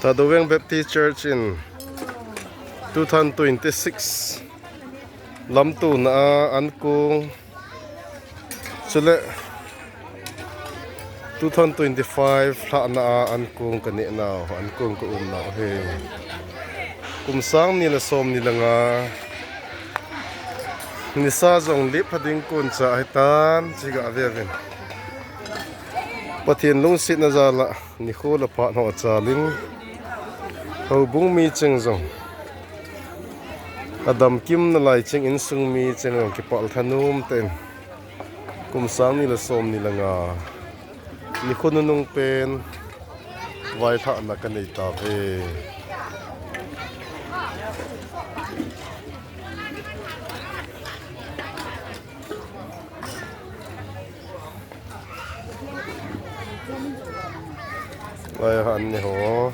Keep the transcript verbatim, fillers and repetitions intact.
Thadou Veng Baptist Church in two thousand twenty-six lamtona a ankong, chule two thousand twenty-five lhahna a ankong kaneh nau, ankong kaum nau hi kum sang ni le som ni le nga, nisa jong lip pha ding kon cha ahitan, chi gave uvin. Pathen lungsetna jal a nikho le phat ho achal in, houbung mi cheng jong, adam kim nalai cheng, insung mi cheng jong kipah thanom tah in, kum sang ni le som ni le nga nikho nunung pen vailhahna kanei tauve. Vailhahna ho.